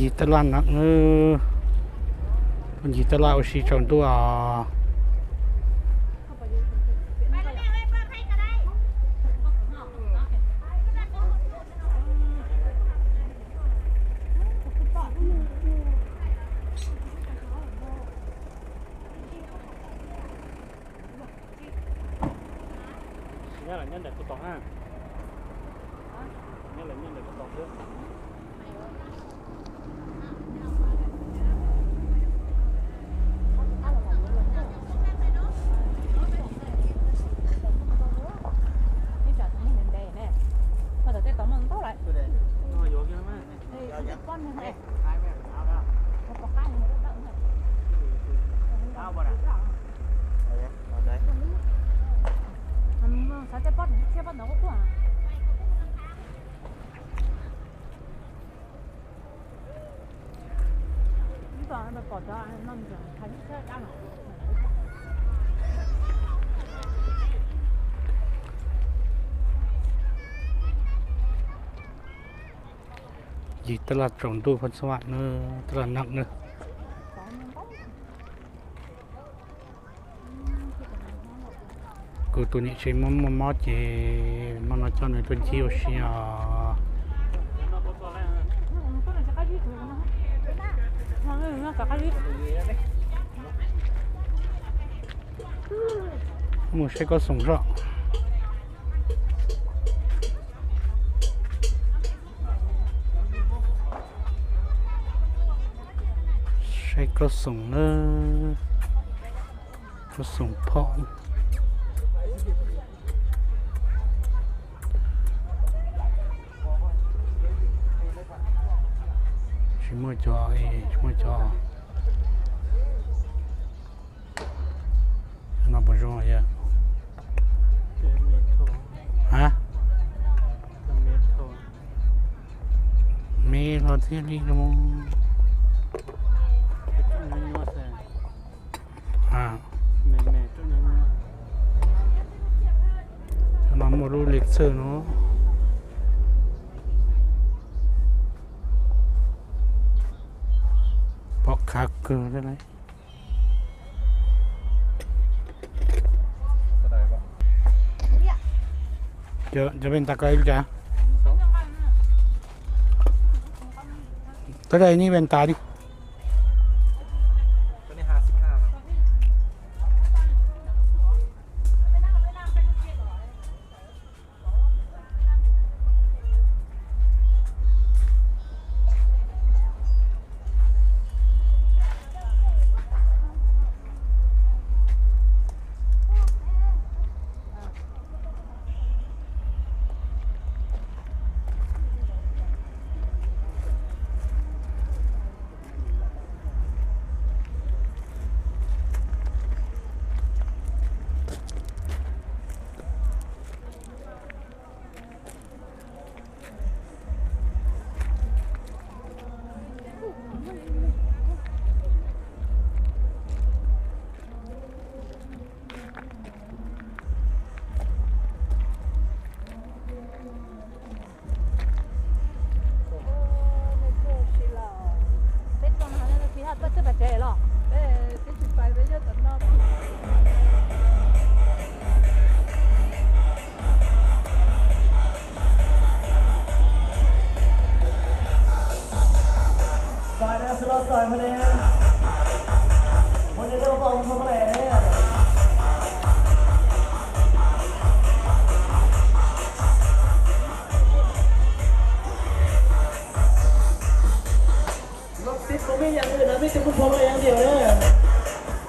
Ncig taj laj no, ncig taj laj ua si tsaus ntuj os. Nyob lawm nyob ntawm kuv tos na. Nyob lawm nyob ntawm kuv tos xwb. Ncig taj laj tsaus ntuj phooj ywg na, taj laj neeb na. Kuv tus niam tsev muaj muaj mob ces hmo no coj nws tuaj ncig ua si os. Mus saib Koj Xoom zoj. Saib Koj Xoom na, Koj Xoom phom. Tsis muaj cov, tsis muaj cov. No puas zoo yom? Ha? Me hlo thiab li no. Cov no muaj lub li txawj no. Pom khav kawg thiab lauj. Cov, cov venta ko ib li cas? Tab sis nej venta li.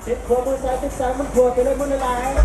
Tib khuav muaj xav tib xav muab khuav pem lej muab lej lais.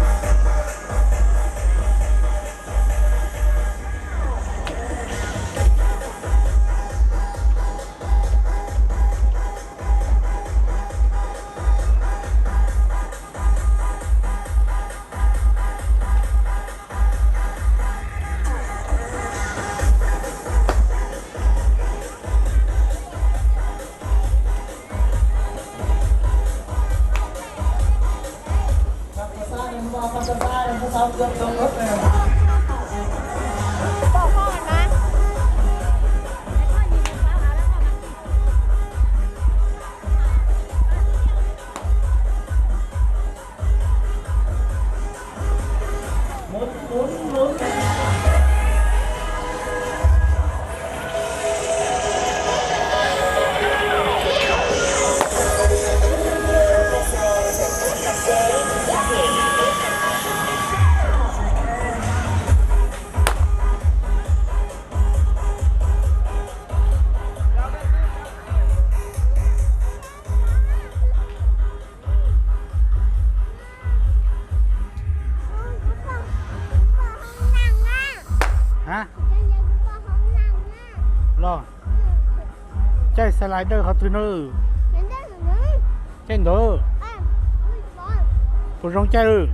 Los, caij slider qhov twg na? Caij ntawd. Puas zoo caij?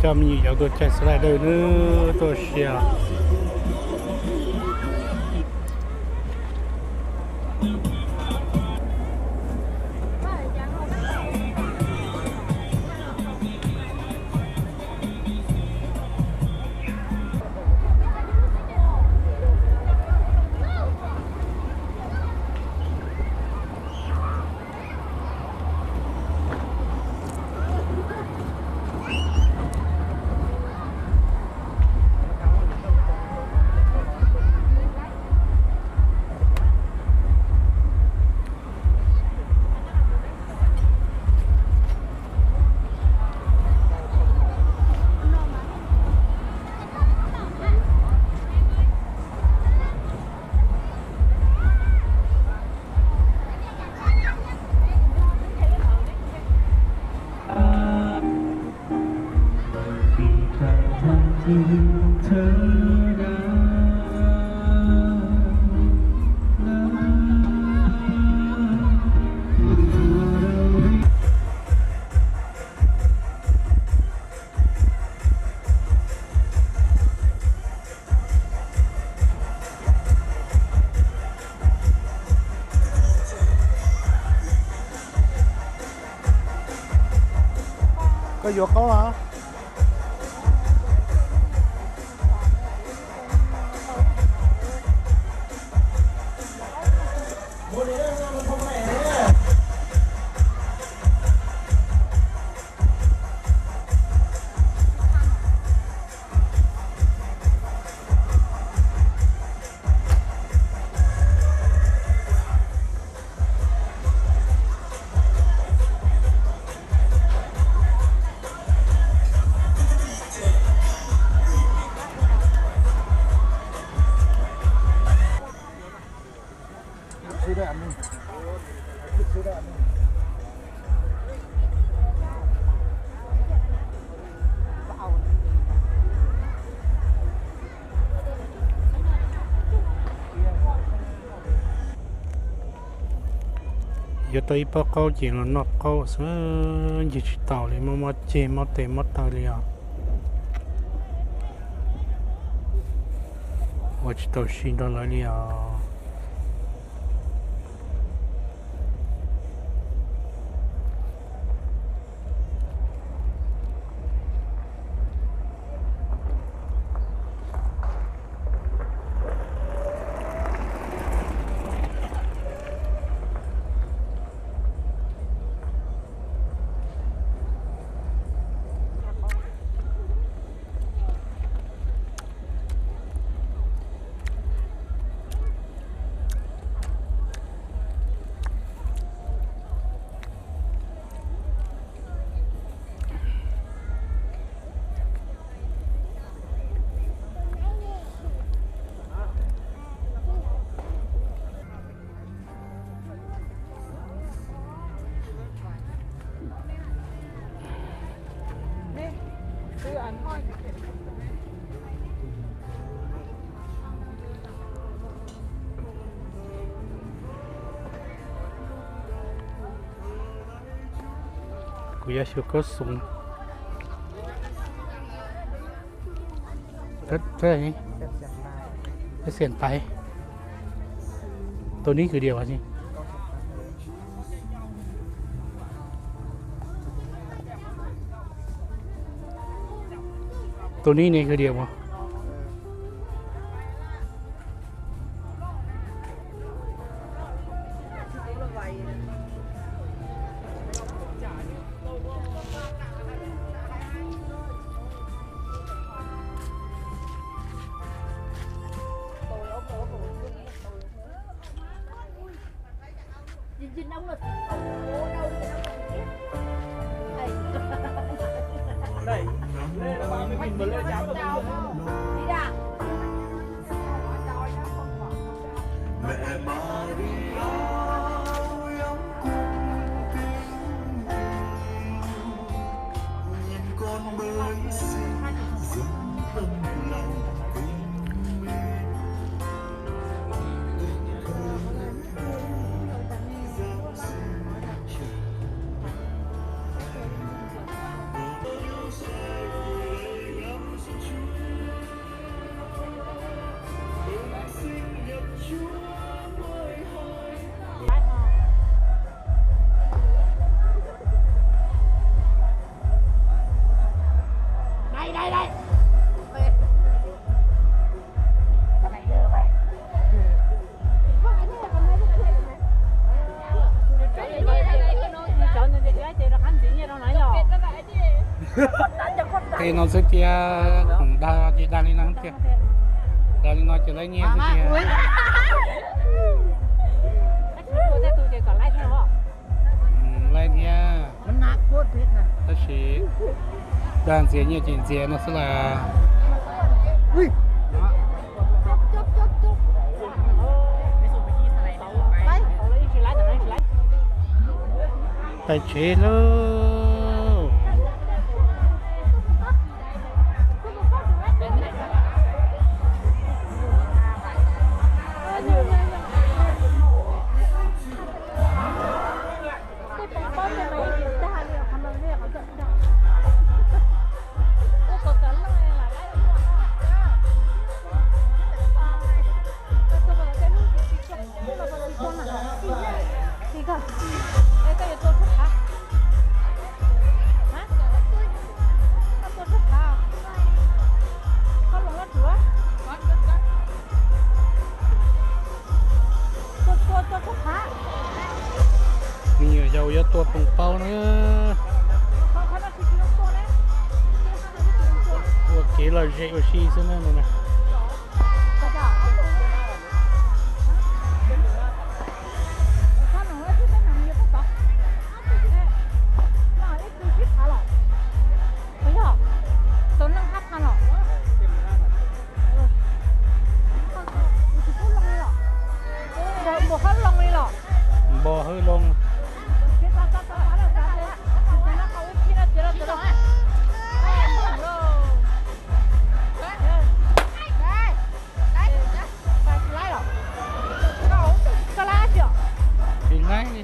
Coj me nyuam yaus tuaj caij slider nawb, tuaj ua si. Koj yuav qaub los? Yuav tau ib pob qaub ces los noj qaub xwb, ncig tsis taus li, mob mob ceg mob tes mob taw li os. Ua tsis tau si nrog lawv li os. Kuv yuav xyuas koj xoo. Xiam pais. Tua nib kws diam as. Tus nib ne kawg diam mas. Tej no xwb tiag, khoom dag ces dag li no tiag. Dag li no ces laib nyiaj xwb tiag. Laib thiab, tab sis dag ntxias nyiaj ces ntxias no xwb las. Pais tsev lauj. Me nyuam yaus yuav tua poob paub na. Ua kev lom zem ua si xwb na no na. Npog hawb loo. Tsis laib li.